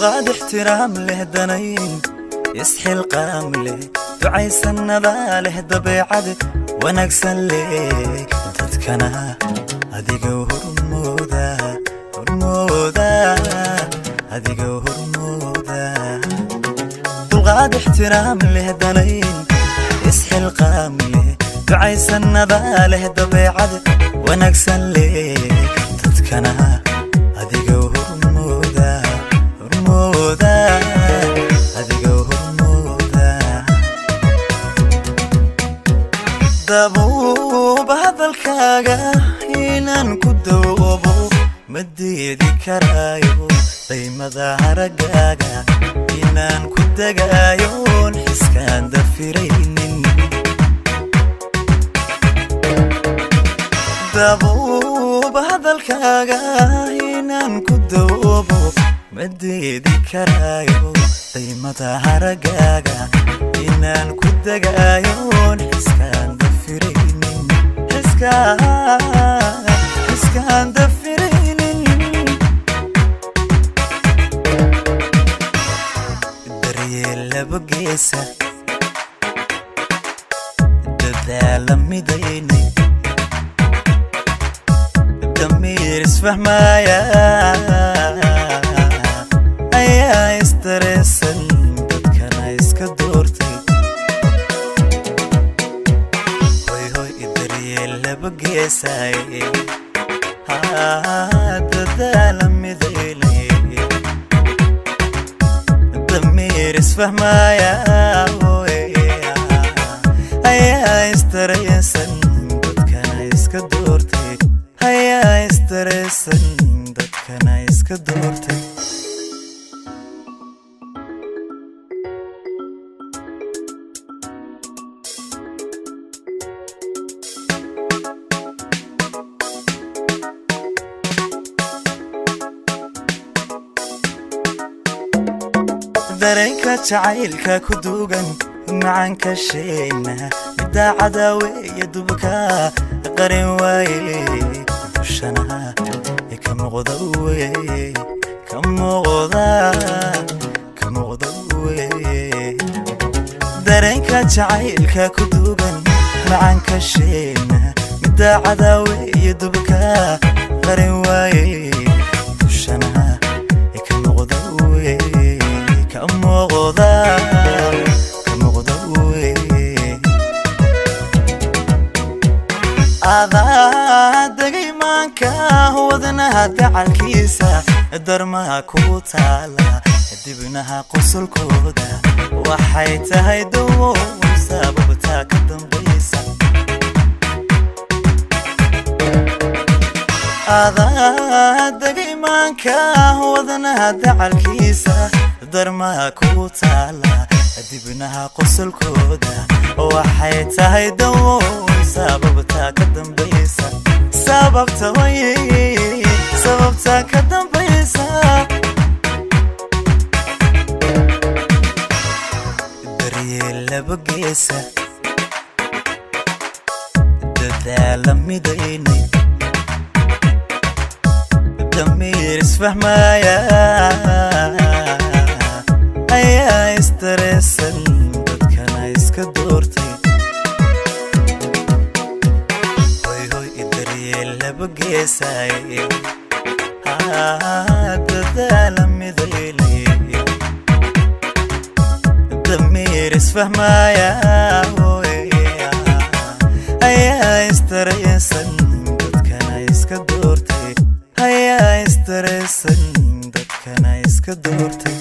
Dulqaad, ixtiraam leh, danayn, isxilqaam leh, ducaysanada leh, dabeecad wanaagsan leh, dadkana adiga hormooda, hormooda, adiga hormooda. Dulqaad, ixtiraam leh, danayn, isxilqaam leh, ducaysanada leh, dabeecad wanaagsan leh, dadkana adiga hormooda, hormooda, adiga hormooda. Dabuuba hadalkaaga inaan ku dawoobo ma diidi karaayo, daymada haraggaaga inaan ku degaayoon xiskaan dafiraynin. Dabuuba hadalkaaga inaan ku dawoobo ma diidi karaayo, daymada haraggaaga inaan ku degaayoon xiskaan dafiraynin, xiskaan dafiraynin. Daryeel laba geesa, dadaala midaynay, damiir isfahmaya ayaa isdareensan, dadkana iska doortay. Hoy hoy, daryeel laba geesay, dadaala midaynay, damiir isfahmaya ayaa isdareensan, dadkana iska doortay, ayaa isdareensan, dadkana iska doortay. Dareenka jacaylka ku duugan macanka sheena, middaa cadaaweeye dubka qarin waaye, dushana ka muuqda weye, ka muuqda, ka muuqda weye. Dareenka jacaylka ku duugan macanka sheena, middaa cadaaweeye dubka qarin waaye, dushana ka muuqda weye, ka muuqda, ka muuqda weye. Adaa degay maanka wadnaha dacalkiisa, darmaha ku taala dibnaha qosolkooda, waxay tahay dawo sababtaa ka dambaysa. Adaa degay maanka wadnaha dacalkiisa, darmaha ku taala dibnaha qosolkooda, waxay tahay dawo sababtaa ka dambaysa, sababta way, sababtaa ka dambaysa. Daryeel laba geesa, dadaala midaynay, damiir isfahmaya ayaa isdareensan, dadkana iska doortay. Hoy hoy, daryeel laba geesay, dadaala midaynay, damiir isfahmaya ayaa isdareensan, dadkana iska doortay, ayaa isdareensan, dadkana iska doortay.